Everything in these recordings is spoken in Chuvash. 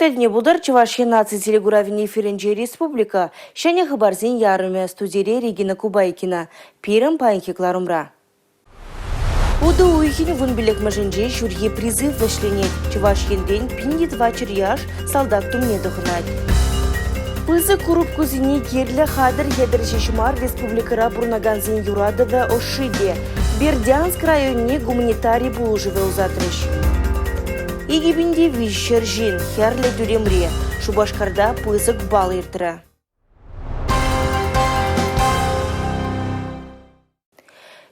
Тӗлне пултӑр Чӑваш Ен наци телекуравӗн эфирӗнче республика ҫӗнӗ хыпарсен ярӑмӗ студире Регина Кубайкина. Пирӗн паянхи кӑларӑмра. Утӑ уйӑхӗн 15-мӗшӗнче ҫурхи призыв вӗҫленет. Чӑваш Енрен 1400 яш салтак тумне тӑхӑнать. Пысӑк курупкусене кирлӗ хатӗр-хӗтӗр ҫеҫ мар республикӑра пурӑнакансен юратӑвӗ ӑшши те. Бердянск районне гуманитари пулӑшӑвӗ ӑсатрӗҫ. 2300 ҫын Хӗрлӗ тӳремре Шупашкарта пысӑк бал иртрӗ.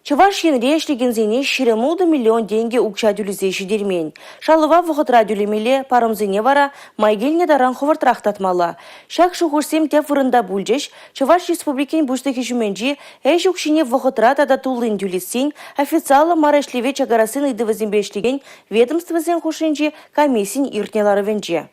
Чӑваш Енре ӗҫлекенсене 26 миллион тенкӗ укҫа тӳлесе ҫитермен. Шалӑва вӑхӑтра тӳлемелле, парӑмсене вара май килнӗ таран хӑвӑртрах татмалла. Ҫак шухӑшсем тӗп вырӑнта пулчӗҫ Чӑваш Республикин Пуҫлӑхӗ ҫумӗнчи ӗҫ укҫине вӑхӑтра тата туллин тӳлессин, официаллӑ мар ӗҫлеве чакарассин ыйтӑвӗсемпе ӗҫлекен ведомствӑсен хушшинчи комиссин иртнӗ ларӑвӗнче.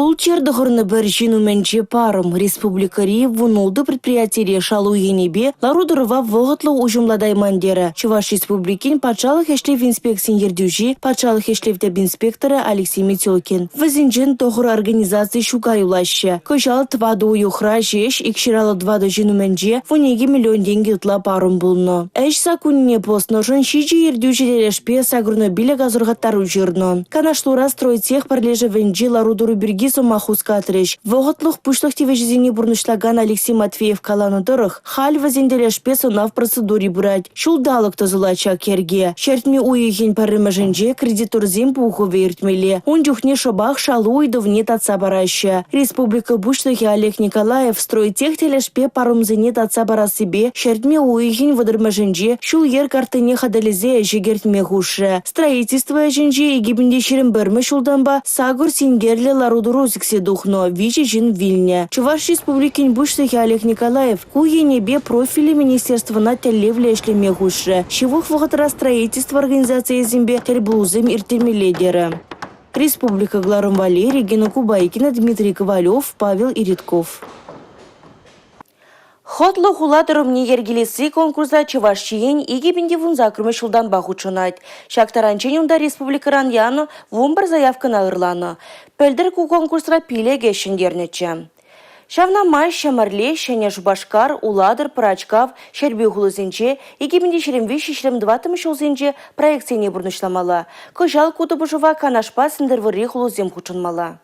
Ултҫӗр тӑхӑрнӑ пӗр ҫын умӗнче парӑм. Республикӑри 16 предприятире шалу енӗпе лару-тӑрӑва вӑхӑтлӑ уҫӑмлатайман терӗ Чӑваш Республикин патшалӑх ӗҫлев инспекцийӗн ертӳҫи, патшалӑх ӗҫлев тӗп инспекторӗ Алексей Метелкин. Вӗсенчен тӑхӑр организаци ҫука юлаҫҫӗ. Кӑҫал тӑватӑ уйӑхра ҫеҫ 254 ҫын умӗнче 12 миллион тенкӗ ытла парӑм пулнӑ. Ӗҫ саккунне пӑснӑшӑн ҫичӗ ертӳҫӗ тӗлӗшпе 85 асӑрхаттару ҫырнӑ. Канашлура Стройтех пӗрлешӗвӗнчи лару-тӑру пирки сӑмах хускатрӗҫ. Вӑхӑтлӑх пуҫлӑх тивӗҫӗсене пурнӑҫлакан Алексей Матвеев каланӑ тӑрӑх, халь вӗсен тӗлӗшпе сӑнав процедури пырать. Ҫулталӑк тӑсӑлать ҫак йӗрке. Ҫӗртме уйӑхӗн пӗрремӗшӗнче кредиторсен пухӑвӗ иртмелле. Ун чухне шӑпах шалу ыйтӑвне татса параҫҫӗ. Республика Пуҫлӑхӗ Олег Николаев Стройтех тӗлӗшпе парӑмсене татса парассипе ҫӗртме уйӑхӗн вӑтӑрмӗшӗнче ҫул-йӗр карттине хатӗрлесе ӗҫе кӗртме хушрӗ. Строительство ӗҫӗнче 2021-мӗш ҫултанпа сакӑр синкерлӗ лару-тӑру сиксе тухнӑ, виҫӗ ҫын вилнӗ. Чӑваш Республикин Пуҫлӑхӗ Олег Николаев ку енӗпе профильлӗ министерствӑна тӗллевлӗ ӗҫлеме хушрӗ, ҫывӑх вӑхӑтра строительство организацийӗсемпе тӗл пулусем ирттермелле терӗ. Республика кӑларӑм валли Регина Кубайкина, Дмитрий Ковалев, Павел Иритков. Хӑтлӑ хула тӑрӑмне йӗркелесси конкурса Чӑваш Ен 2018-мӗш ҫултанпа хутшӑнать. Ҫак таранччен унта республикӑран янӑ 11 заявкӑна ырланӑ. Пӗлтӗр ку конкурсра пилӗк ӗҫ ҫӗнтернӗччӗ. Ҫавна май Ҫӗмӗрле, Ҫӗнӗ Шупашкар, Улатӑр, Пӑрачкав, Ҫӗрпӳ хулисенче 2023-24 ҫулсенче проектсене пурнӑҫламалла. Кӑҫал ку тупӑшӑва Канашпа Сӗнтӗрвӑрри хулисем хутшӑнмалла.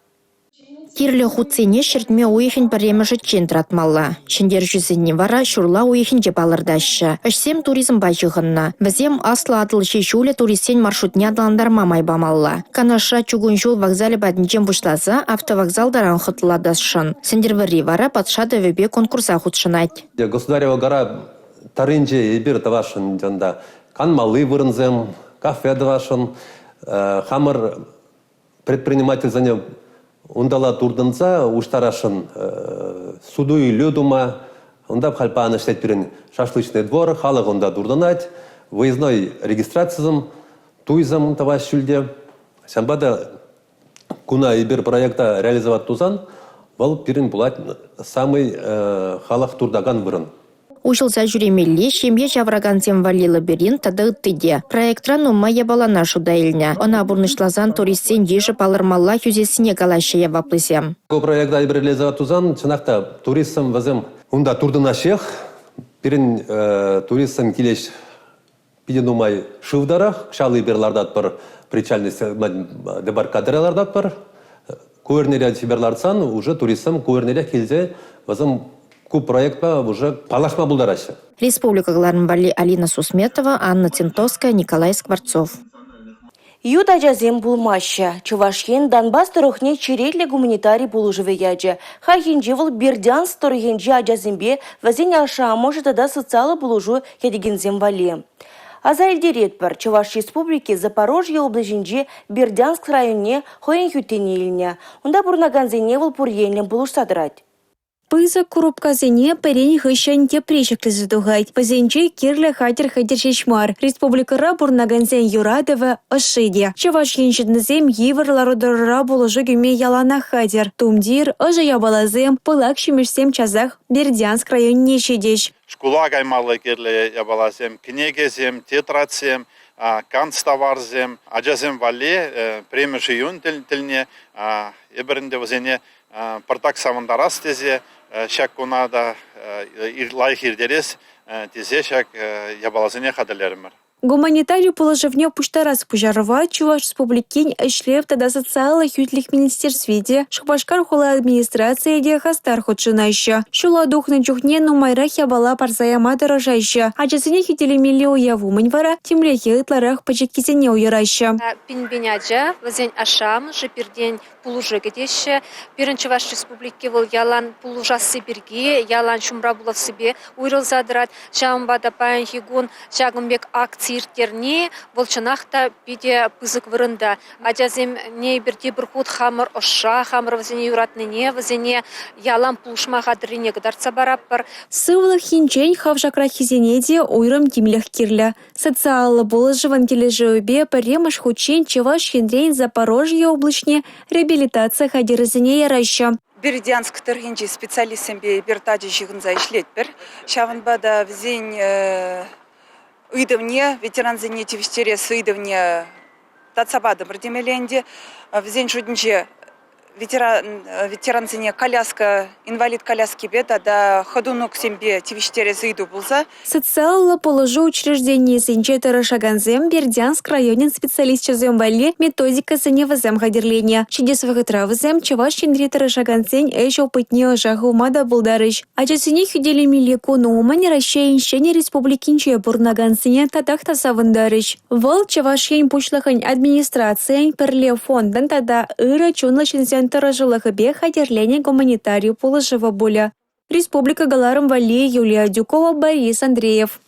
Кирлӗ хутсене ҫӗртме уйӑхӗн пӗрремӗшӗччен тӑратмалла. Ҫӗнтерӳҫӗсене вара ҫурла уйӑхӗнче палӑртаҫҫӗ. Ӗҫсем туризмпа ҫыхӑннӑ. Вӗсем Аслӑ Атӑлҫи ҫулӗ туристсен маршрутне аталантарма май памалла. Канашра чукун ҫул вокзалӗ патӗнчен пуҫласа автовокзал таран хӑтлӑлатасшӑн. Сӗнтӗрвӑрри вара патша тӑвӗпе конкурса хутшӑнать. Государева гора тӑрринче эпир тӑвасшӑн унта канмалли вырӑнсем, кафе тӑвасшӑн. Хамӑр Предпринимательсене унталла туртӑнса уҫтарасшӑн суту-илӳ тума. Унта халь паянӑ ӗҫлет пирӗн шашлычный двор, халӑх унта туртӑнать. Выездной регистрацисем, туйсем тӑваҫ ҫӳлте. Ҫавӑнпа та куна эпир проекта реализовать тусан, вӑл пирӗн пулать самый халӑх туртакан вырӑн. Уҫӑлса ҫӳремелли, ҫемье ҫавӑракансем валли лабиринт тата ытти те. Проектра нумай япалана шута илнӗ. Ӑна пурнӑҫласан туристсен йышӗ палӑрмаллах ӳсессине калаҫҫӗ яваплисем. Ку проекта эпир реализовать тусан, чӑнах та, туристсем вӗсем унта туртӑнаҫҫех. Пирӗн туристсем килеҫ питӗ нумай шыв тӑрӑх. Кӑҫал эпир лартатпӑр причальный дебаркадере лартатпӑр. Ку эрнере чипер лартсан уже туристсем ку эрнерех килсе вӗсем ку проектпа уже паллашма пултараҫҫӗ. Республика кӑларӑм валли Алина Сусметова, Анна Тентовская, Николай Скворцов. Ют ачасем пулмаҫҫӗ. Чӑваш Ен Донбасс тӑрӑхне черетлӗ гуманитари пулӑшӑвӗ ячӗ. Хальхинче вӑл Бердянск тӑрӑхӗнчи ачасемпе вӗсен ашшӗ-амӑшӗ тата социаллӑ пулӑшу кӗтекенсем валли. Аса илтеретпӗр, Чӑваш Республики Запорожье облаҫӗнчи Бердянск районне хӑйӗн хӳттине илнӗ. Унта пурӑнакансене вӑл пур енлӗн пулӑшса тӑрать. Пысӑк курупкасене пӗрин хыҫҫӑн тепри ҫӗклесе тухать. Вӗсенче кирлӗ хатӗр-хӗтӗр ҫеҫ мар, республикӑра пурӑнакансен юратӑвӗ, ӑшши те. Чӑваш Ен ҫыннисем йывӑр лару-тӑрура пулӑшу кӳме яланах хатӗр. Тумтир, ӑшӑ япаласем, пылак ҫимӗҫсем часах Бердянск районне ҫитӗҫ. Шкула каймалли кирлӗ япаласем, кӗнекесем, тетрадьсем. Канцтаварсем ачасем валли пӗрремӗш июнь тӗлне эпир ӗнтӗ вӗсене пӑртак савӑнтарас тесе ҫак куна та лайӑх ирттерес тесе ҫак япаласене хатӗрлерӗмӗр. Гуманитари пулӑшӑвне пуҫтарас пуҫарӑва Чӑваш Республикин ӗҫлев тата социаллӑ хӳтлӗх министерстви те, Шупашкар хула администрацийӗ те хастар хутшӑнаҫҫӗ. Ҫула тухнӑ чухне нумайрах япала парса яма тӑрӑшаҫҫӗ. Ачасене хӳтӗлемелли уяв умӗн вара тимлӗхе ытларах пӗчӗккисене уйӑраҫҫӗ. Пин-пин ача, вӗсен ашшӗ-амӑшӗ пиртен пулӑшу кӗтеҫҫӗ. Пирӗн Чӑваш Республики вӑл ялан пулӑшасси пирки, ялан ҫумра пулассипе уйрӑлса тӑрать. Ҫавӑнпа та паянхи кун ҫакӑн пек акци ирттерни вӑл чӑнах та питӗ пысӑк вырӑнта. Ачасене эпир тепӗр хут хамӑр ӑшша, хамӑр вӗсене юратнине, вӗсене ялан пулӑшма хатӗррине кӑтартса паратпӑр. Сывлӑх енчен хавшакраххисене те уйрӑм тимлӗх кирлӗ. Социаллӑ пулӑшӑвӑн килӗшӗвӗпе пӗрремӗш хутчен Чӑваш Енрен Запорожье облаҫне реабилитаци хатӗрӗсене яраҫҫӗ. Бердянск тӑрӑхӗнчи специалистсемпе эпир тачӑ ҫыхӑнса ӗҫлетпӗр. Ҫавӑнпа та вӗсен ыйтӑвне, ветерансене тивӗҫтерес ыйтӑвне татса патӑмӑр темелле ӗнтӗ. Вӗсен шутӗнче ветерансене коляска, инвалид коляскипе тата ходуноксемпе тивӗҫтерес ыйту пулса. Социаллӑ пулӑшу учрежденийӗсенче тӑрӑшакансем Бердянск районӗн специалисчӗсем валли методика сӗнӗвӗсем хатӗрленӗ. Ҫитес вӑхӑтра вӗсем Чӑваш Енре тӑрӑшакансен ӗҫ опытне ӑша хывма та пултарӗҫ. Ачасене хӳтӗлемелли кун умӗн Раҫҫейӗн ҫӗнӗ республикинче пурӑнакансене татах та савӑнтарӗҫ. Вӑл Чӑваш Ен Пуҫлӑхӗн Администрацийӗн, Пӗрле фондӑн тата ырӑ чунлӑ ҫынсен тӑрӑшулӑхӗпе хатӗрленӗ гуманитари пулӑшӑвӗ пулӗ. Республика кӑларӑм валли Юлия Адюкова, Борис Андреев.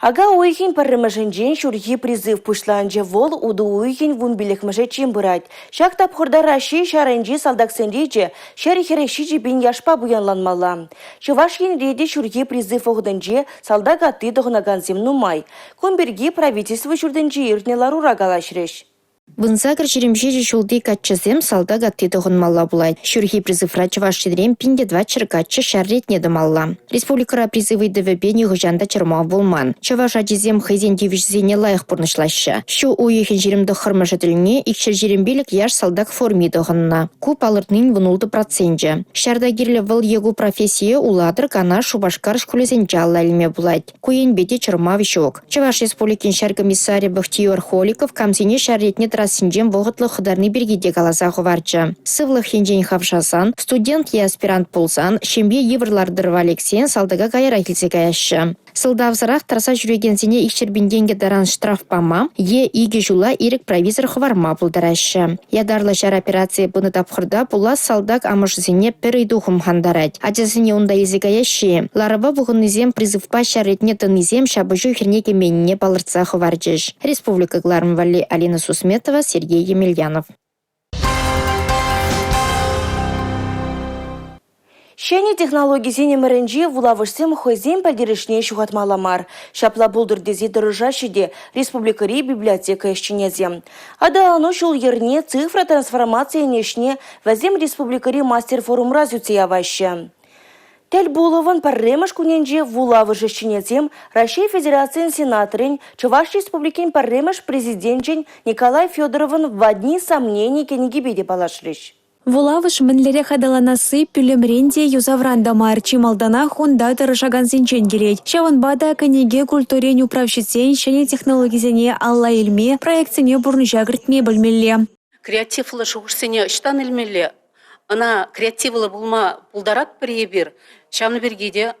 Ака уйӑхӗн пӗрремӗшӗнчен ҫурхи призыв пуҫланчӗ. Вӑл утӑ уйӑхӗн 15-мӗшӗччен пырать. Ҫак тапхӑрта Раҫҫей ҫарӗнчи салтаксен речӗ 147 пин яшпа пуянланмалла. Чӑваш Енре те ҫурхи призыв вӑхӑтӗнче салтак атти тӑхӑнакансем нумай. Кун пирки правительство ҫуртӗнче иртнӗ ларура калаҫрӗҫ. 18-27 ҫулти каччӑсем салтак атти тӑхӑнмалла пулать. Ҫурхи призывра Чӑваш Енрен 1400 каччӑ ҫар ретне тӑмалла. Республикӑра призыв ыйтӑвӗпе нихӑҫан та чӑрмав пулман. Чӑваш ачисем хӑйсен тивӗҫӗсене лайӑх пурнӑҫлаҫҫӗ. Ҫу уйӑхӗн 29-мӗшӗ тӗлне 225 яш салтак форми тӑхӑннӑ. Ку палӑртнин 16 проценчӗ. Ҫарта кирлӗ вӑл е ку профессие Улатӑр, Канаш, Шупашкар шкулӗсенче алла илме пулать. Ку енпе те чӑрмав ҫук. Чӑваш Республикин ҫар комиссарӗ Бахтиер Холиков камсене ҫар ретне тӑрассинчен вӑхӑтлӑх хӑтарни пирки те каласа хӑварчӗ. Сывлӑх енчен хавшасан, студент е аспирант пулсан, ҫемье йывӑр лару-тӑрӑва лексен салтака каярах илсе каяҫҫӗ. Сӑлтавсӑрах тӑрса ҫӳрекенсене 200 пин тенкӗ таран штраф пама е икӗ ҫула ирӗк прависӗр хӑварма пултараҫҫӗ. Ятарлӑ ҫар операцийӗ пынӑ тапхӑрта пулас салтак амӑшӗсене пӗр ыйту хумхантарать. Ачасене унта илсе каяҫҫӗ-и? Ларӑва пухӑннисем призывпа ҫар ретне тӑнисем ҫапӑҫу хирне кӗменнине палӑртса хӑварчӗҫ. Республика кӑларӑмӗ валли Алина Сусметова, Сергей Емельянов. Ҫӗнӗ технологисен ӗмӗрӗнче вулавӑшсем хӑйсен пӗлтерӗшне ҫухатмалла мар. Ҫапла пултӑр тесе тӑрӑшаҫҫӗ те республикӑри библиотека ӗҫченӗсем. Аталану ҫул-йӗрне, цифра трансформацийӗн ӗҫне вӗсем республикӑри мастер-форумра сӳтсе яваҫҫӗ. Тӗл пулӑвӑн пӗрремӗш кунӗнче вулавӑш ӗҫченӗсем Раҫҫей Федерацийӗн сенаторӗн, Чӑваш Республикин пӗрремӗш президенчӗн Николай Федоровӑн «Во дни сомнений» кӗнекипе те паллашрӗҫ. Вулавӑш мӗнлерех аталанасси пӳлӗмрен те, юсавран та мар, чи малтанах унта тӑрӑшакансенчен килет. Ҫавӑнпа та кӗнеке культурин управҫисен ҫӗнӗ технологисене алла илме, проектсене пурнӑҫа кӗртме пӗлмелле. Креативлӑ шухӑшсене ӑҫтан илмелле? Ӑна креативлӑ пулма пултаратпӑр-и эпир? Ҫавӑн пирки те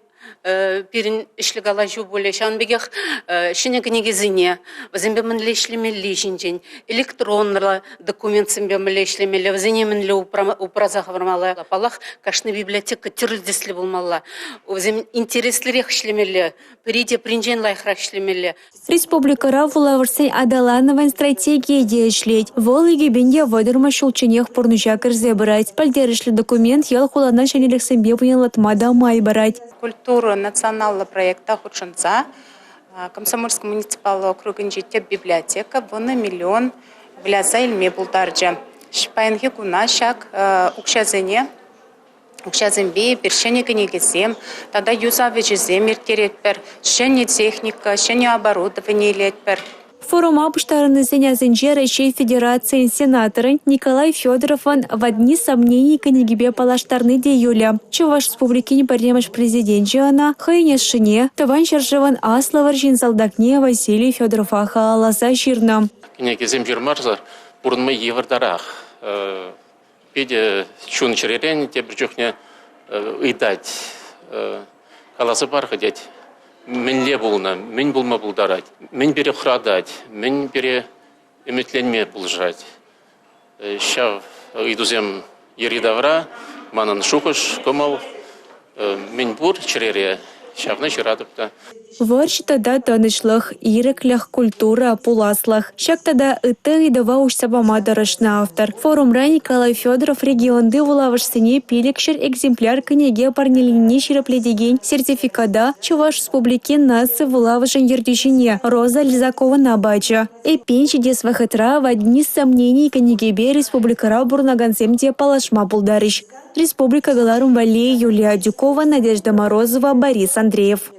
пирӗн ӗҫлӗ калаҫу пулӗ. Ҫавӑн пекех ҫӗнӗ кӗнекесене, вӗсемпе мӗнле ӗҫлемелли ҫинчен, электронлӑ документсемпе мӗнле ӗҫлемелле, вӗсене мӗнле упраса хӑвармалла. Паллах, кашни библиотека тӗрлӗ тӗслӗ пулмалла. Вӗсем интереслӗрех ӗҫлемелле, пӗри тепринчен лайӑхрах ӗҫлемелле. Республикӑра вулавӑшсен аталанӑвӗн стратегийӗ те ӗҫлет. Вӑл 2030-мӗш ҫулчченех пурнӑҫа кӗрсе пырать. Пӗлтерӗшлӗ документ ял-хулана ҫӗнӗлӗхсемпе пуянлатма та май парать. «Культура» националлӑ проекта хутшӑнса Комсомольски муниципаллӑ округӗнчи тӗп библиотека 10 миллион выляса илме пултарчӗ. Паянхи куна ҫак укҫасене Укҫасемпе эпир ҫӗнӗ кӗнекесем тата юсав ӗҫӗсем ирттеретпӗр, ҫӗнӗ техника, ҫӗнӗ оборудовани илетпӗр. Форума пуҫтарӑннисен асӗнче Раҫҫей Федерацийӗн сенаторӗн Николай Федоровӑн «Во дни сомнений» кӗнекипе паллаштарни те юлӗ. Чӑваш Республикин пӗрремӗш Президенчӗ ӑна хӑйӗн ашшӗне, Тӑван ҫӗршывӑн Аслӑ вӑрҫин салтакне Василий Федорова халалласа ҫырнӑ. Кӗнекесем ҫырмасӑр пурӑнма йывӑртарах. Питӗ чун-чӗререн тепӗр чухне ыйтать, каласа пар-ха тет, мӗнле пулнӑ, мӗн пулма пултарать, мӗн пире хӑратать, мӗн пире ӗмӗтленме пулӑшать. Ҫав ыйтусем йӗри-тавра манӑн шухӑш, кӑмӑл мӗн пур чӗрере, ҫавна ҫыратӑп та. Вӑрҫӑ тата тӑнӑҫлӑх, ирӗклӗх, культура, пуласлӑх – ҫак тата ытти ыйтӑва уҫса пама тӑрӑшнӑ автор. Форумра Николай Федоров регионти вулавӑшсене 500 экземпляр кӗнеке парнеленине ҫирӗплетекен сертификата Чӑваш Республикин наци вулавӑшӗн ертӳҫине Роза Лизаковӑна пачӗ. Эппин, ҫитес вӑхӑтра «Во дни сомнений» кӗнекепе республикӑра пурӑнакансем те паллашма пултарӗҫ. Республика кӑларӑм валли Юлия Адюкова, Надежда Морозова, Борис Андреев.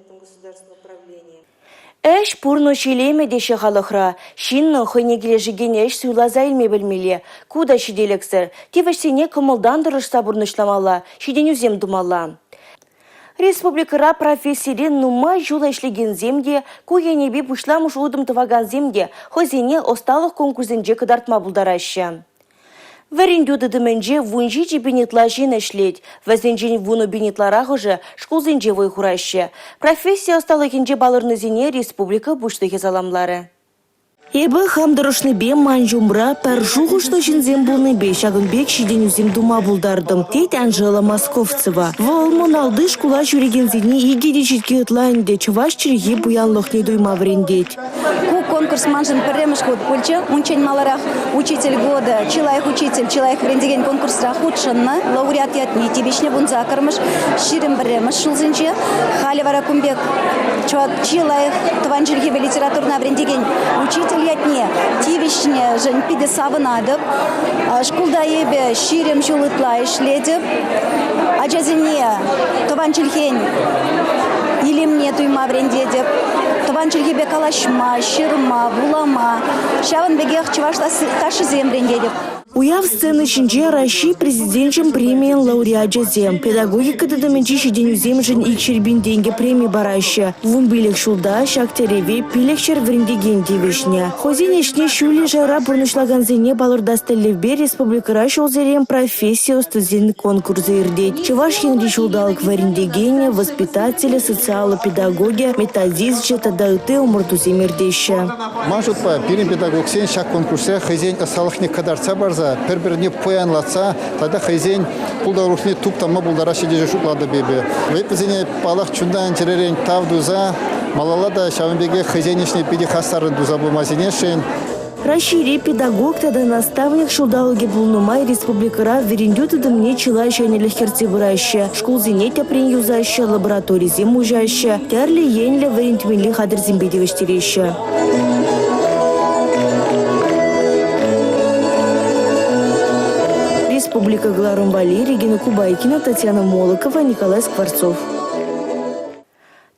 Ӗҫ пурнӑҫ илемӗ теҫҫӗ халӑхра. Ҫыннӑн хӑйне килӗшекен ӗҫ суйласа илме пӗлмелле. Ку та ҫителӗксӗр. Тивӗҫсене кӑмӑлтан тӑрӑшса пурнӑҫламалла, ҫитӗнӳсем тумалла. Республикӑра профессире нумай ҫул ӗҫлекенсем те, ку енӗпе пуҫламӑш утӑм тӑвакансем те хӑйсене ӑсталӑх конкурсӗнче кӑтартма пултараҫҫӗ. Вӗрентӳ тытӑмӗнче 17 пин ытла ҫын ӗҫлет. Вӗсенчен 10 пин ытларахӑшӗ шкулсенче вӑй хураҫҫӗ. Професси ӑсталӑхӗнче палӑрнисене республика Пуҫлӑхӗ саламларӗ. Эпӗ хам тӑрӑшнипе ман ҫумра пӗр шухӑшлӑ ҫынсем пулнипе ҫакӑн пек ҫитӗнӳсем тума пултартӑм, тет Анжела Московцева. Вӑл Мӑналти шкула ҫӳрекенсене икӗ теҫетке ытла ӗнтӗ чӑваш чӗлхи пуянлӑхне туйма вӗрентет. Ку конкурс маншӑн пӗрремӗш хут пулчӗ. Унччен маларах «Учитель года», «Чи лайӑх учитель», «Чи лайӑх вӗрентекен» конкурсра хутшӑннӑ. Лауреат ятне тивӗҫнӗ 18-мӗш, 21-мӗш ҫулсенче. Халӗ вара кун пек чи лайӑх тӑван чӗлхепе литературӑна вӗрентекен учитель ятне тивӗҫнӗшӗн питӗ савӑнатӑп. Шкулта эпӗ 20 ҫул ытла ӗҫлетӗп. Ачасене тӑван чӗлхен илемне туйма вӗрентетӗп. Тӑван чӗлхепе калаҫма, ҫырма, вулама, ҫавӑн пекех чӑваш ташшисем вӗрентетӗп. Уяв сцени ҫинче Раҫҫей Президенчӗн премийӗн лауреачӗсем. Педагогика тытӑмӗнчи ҫитӗнӳсемшӗн 200 пин тенкӗ преми параҫҫӗ. 15 ҫулта ҫак тӗреве 500 вӗрентекен тивӗҫнӗ. Хӑйсен ӗҫне ҫӳллӗ шайра пурнӑҫлакансене палӑртас тӗллевпе республикӑра ҫулсерен професси ӑстисен конкурсӗ иртет. Чӑваш Енри ҫулталӑк вӗрентекенӗ, воспитателӗ, социаллӑ педагогӗ, методисчӗ тата ытти ӑмӑртусем иртеҫҫӗ. Ман шутпа, пирӗн педагогсен ҫак конкурсра хӑйсен ӑсталӑхне кӑтартса парса, пӗр-пӗрне пуянлатса тата хӑйсен пултарулӑхне туптама пултараҫҫӗ тесе шутлатӑп эпӗ. Вӗсене, паллах, чунтан-чӗререн тав туса малалла та ҫавӑн пекех хӑйсен ӗҫне питӗ хастаррӑн туса пыма сӗнесшӗн. Раҫҫейре педагог тата наставник ҫулталӑкӗ пулнӑ май республикӑра вӗрентӳ тытӑмне чылай ҫӗнӗлӗх кӗртсе пыраҫҫӗ. Шкулсене тӗпрен юсаҫҫӗ, лабораторисем уҫаҫҫӗ, тӗрлӗ енлӗ вӗрентмелли хатӗрсемпе тивӗҫтереҫҫӗ. Республика кӑларӑм валли Регина Кубайкина, Татьяна Молокова, Николай Скворцов.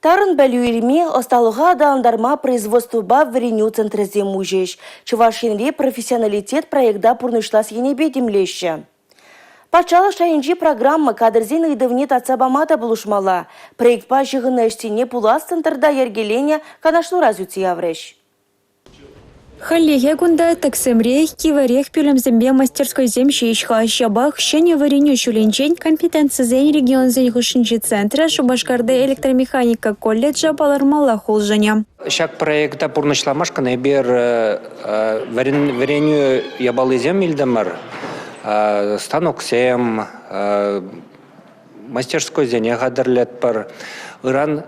Тарӑн пӗлӳ илме, ӑсталӑха аталантарма производствӑпа вӗренӳ центрӗсем уҫӗҫ. Чӑваш Енре «Профессионалитет» проекта пурнӑҫлас енӗпе тимлеҫҫӗ. Патшалӑх шайӗнчи программа кадрсен ыйтӑвне татса пама та пулӑшмалла. Проектпа ҫыхӑннӑ ӗҫсене пулас центрта йӗркеленӗ канашлура сӳтсе яврӗҫ. Хальлӗхе кунта тӗксӗмрех, кивӗрех пӳлӗмсемпе мастерскойсем ҫеҫ-ха. Ҫапах ҫӗнӗ вӗренӳ ҫулӗнчен компетенцисен регионсен хушшинчи центрӗ Шупашкарти электромеханика колледжӗ палӑрмаллах улшӑнӗ. Ҫак проекта пурнӑҫламашкӑн эпир вӗренӳ япалисем илтӗмӗр, станоксем, мастерскойсене хатӗрлетпӗр. Ыран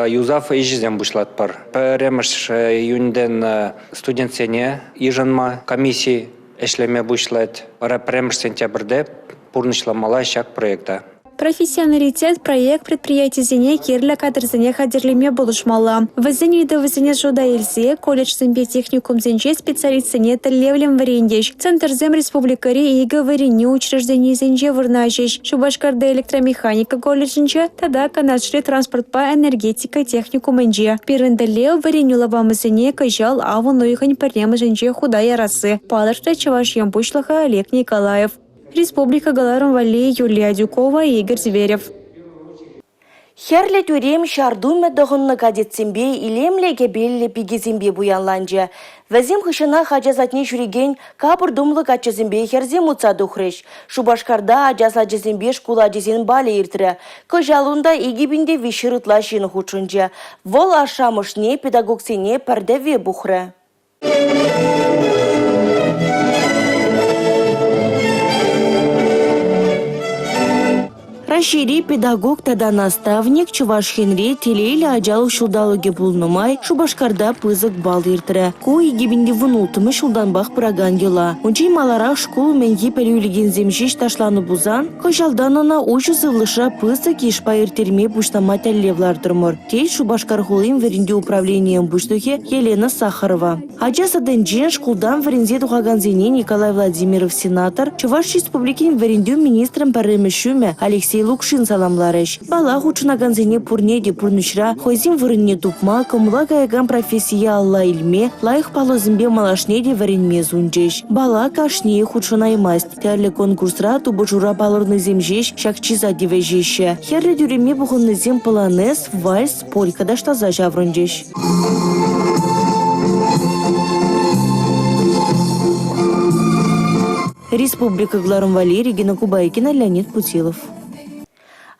юсав ӗҫӗсем пуҫлатпӑр. Пӗрремӗш июньтен студентсене йышӑнма комисси ӗҫлеме пуҫлать. Вара пӗрремӗш сентябрьте пурнӑҫламалла ҫак проекта. Профессионалитет проект предприятисене кирлӗ кадрсене хатӗрлеме пулӑшмалла. Вӗсен ыйтӑвӗсене шута илсе колледжсемпе техникумсенче специалистсене тӗллевлӗн вӗрентӗҫ. Центрсем республикӑри икӗ вӗренӳ учрежденийӗсенче вырнаҫӗҫ: Шупашкарти электромеханика колледжӗнче тата Канашри транспортпа энергетика техникумӗнче. Пирӗн тӗллев – вӗренӳ лапамӗсене кӑҫал авӑн уйӑхӗн 1-мӗшӗнче хута ярасси, палӑртрӗ Чӑваш Ен Пуҫлӑхӗ Олег Николаев. Республика кӑларӑм валли Юлия Адюкова, Игорь Зверев. Хӗрлӗ тӳрем ҫар тумӗ тӑхӑннӑ кадетсемпе, илемлӗ кӗпеллӗ пикесемпе пуянланчӗ. Вӗсем хыҫҫӑнах ача садне ҫӳрекен капӑр тумлӑ каччӑсемпе хӗрсем утса тухрӗҫ. Шупашкарта ача сачӗсемпе шкул ачисен балӗ иртрӗ. Кӑҫал унта 2300 ытла ҫын хутшӑнчӗ. Вӑл ашшӗ-амӑшне, педагогсене пӗр тӗвве пухрӗ. Раҫҫейри педагог тата наставник Чӑваш Енре телейлӗ ачалӑх ҫулталӑкӗ пулнӑ май Шупашкарта пысӑк бал иртрӗ. Ку 2016-мӗш ҫултанпах пыракан йӑла. Унччен маларах шкул умӗнхи пӗлӳ илекенсем ҫеҫ ташланӑ пулсан, кӑҫалтан ӑна уҫӑ сывлӑшра пысӑк йышпа ирттерме пуҫлама тӗллев лартрӑмӑр, тет Шупашкар хулин вӗрентӳ управленийӗн пуҫлӑхӗ Елена Сахарова. Ача садӗнчен шкултан вӗренсе тухакансене Николай Владимиров сенатор, Чӑваш Республикин вӗрентӳ министрӗн пӗрремӗш ҫумӗ Алексей Лукшин саламларӗҫ. Бала хутшӑнакансене пурне те пурнӑҫра хӑйсен вырӑнне тупма, кӑмӑла каякан профессие алла илме, лайӑх паллӑсемпе малашне те вӗренме сунчӗҫ. Бала кашниех хутшӑнаймасть. Тӗрлӗ конкурсра, тупӑшура палӑрнисем ҫеҫ ҫак чыса тивӗҫеҫҫӗ. Хӗрлӗ тӳреме пухӑннисем полонез, вальс, полька ташласа ҫаврӑнчӗҫ. Республика кӑларӑм валли Регина Кубайкина, Леонид Путилов.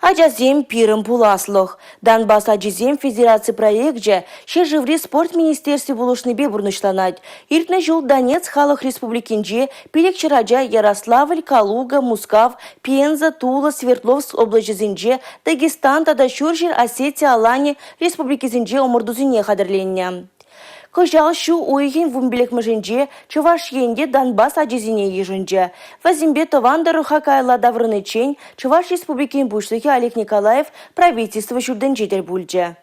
Ачасем – пирӗн пуласлӑх. Донбасс ачисем федераци проекчӗ ҫӗршыври спорт министерстви пулӑшнипе пурнӑҫланать. Иртнӗ ҫул Донецк Халӑх Республикинче 500 ача Ярославль, Калуга, Мускав, Пенза, Тула, Свердловск облаҫӗсенче, Дагестан тата Ҫурҫӗр Осети-Алани республикисенче ӑмӑртусене хатӗрленнӗ. Кӑҫал ҫу уйӑхӗн 15-мӗшӗнче Чӑваш Ен те Донбасс ачисене йышӑнчӗ. Вӗсемпе тӑван тӑрӑха каялла таврӑниччен Чӑваш Республикин Пуҫлӑхӗ Олег Николаев Правительство ҫуртӗнче тӗл пулчӗ.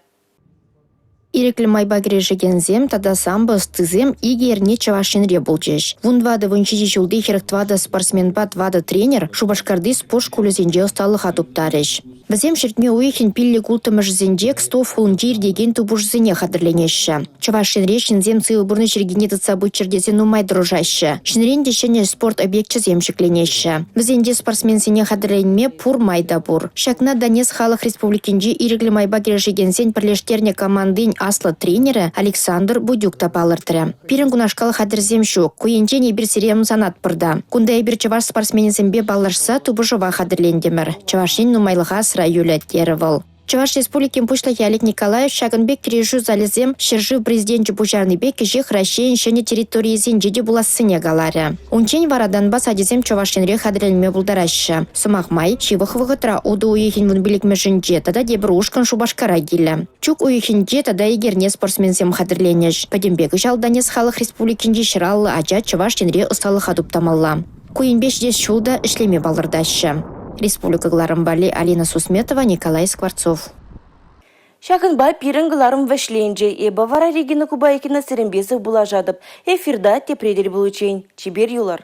Ирӗклӗ майпа кӗрешекенсем тата самбо ӑстисем икӗ эрне Чӑваш Енре пулчӗҫ. 14-17 ҫулти 44 спортсменпа 4 тренер Шупашкарти спорт шкулӗсенче ӑсталӑха туптарӗҫ. Вӗсем ҫӗртме уйӑхӗн 5-6-мӗшӗсенче Кстов хулинче иртекен тупӑшусене хатӗрленеҫҫӗ. Чӑваш Енре ҫынсем сывӑ пурнӑҫ йӗркине тытса пыччӑр тесе нумай тӑрӑшаҫҫӗ. Ҫӗнӗрен те ҫӗнӗ спорт объекчӗсем ҫӗкленеҫҫӗ. Вӗсенче спортсменсене хатӗрленме пур май та пур. Ҫакна Донецк Халӑх Республикинчи ирӗклӗ майпа кӗрешекенсен пӗрлештернӗ командин аслӑ тренерӗ Александр Будюк та палӑртрӗ. Пирӗн кунашкал хатӗрсем ҫук. Ку енчен эпир сире ӑмсанатпӑр та. Кунта эпир чӑваш спортсменӗсемпе паллашса тупӑшӑва хатӗрлентӗмӗр. Чӑваш Ен нумайлӑха асра юлӗ, терӗ вӑл. Чӑваш Республикин Пуҫлӑхӗ Олег Николаев ҫакӑн пек кӗрешӳ залӗсем ҫӗршыв Президенчӗ пуҫарнипе кӗҫех Раҫҫейӗн ҫӗнӗ территорийӗсенче те пулассине каларӗ. Унччен вара Донбасс ачисем Чӑваш Енре хатӗрленме пултараҫҫӗ. Сӑмах май, ҫывӑх вӑхӑтра утӑ уйӑхӗн 15-мӗшӗнче тата тепӗр ушкӑн Шупашкара килӗ. Чӳк уйӑхӗнче тата ик эрне спортсменсем хатӗрленӗҫ. Пӗтӗмпе кӑҫал Донецк Халӑх Республикинчи 150 ача Чӑваш Енре ӑсталӑха туптамалла. Ку енпе ҫитес ҫул та ӗҫлеме палӑртаҫҫӗ. Республика кӑларӑм валли Алина Сусметова, Николай Скворцов. Ҫакӑнпа пирӗн кӑларӑм вӗҫленчӗ. Эпӗ вара Регина Кубайкина сирӗнпе сывпуллашатӑп. Эфирта тепре тӗл пуличчен. Чипер юлӑр.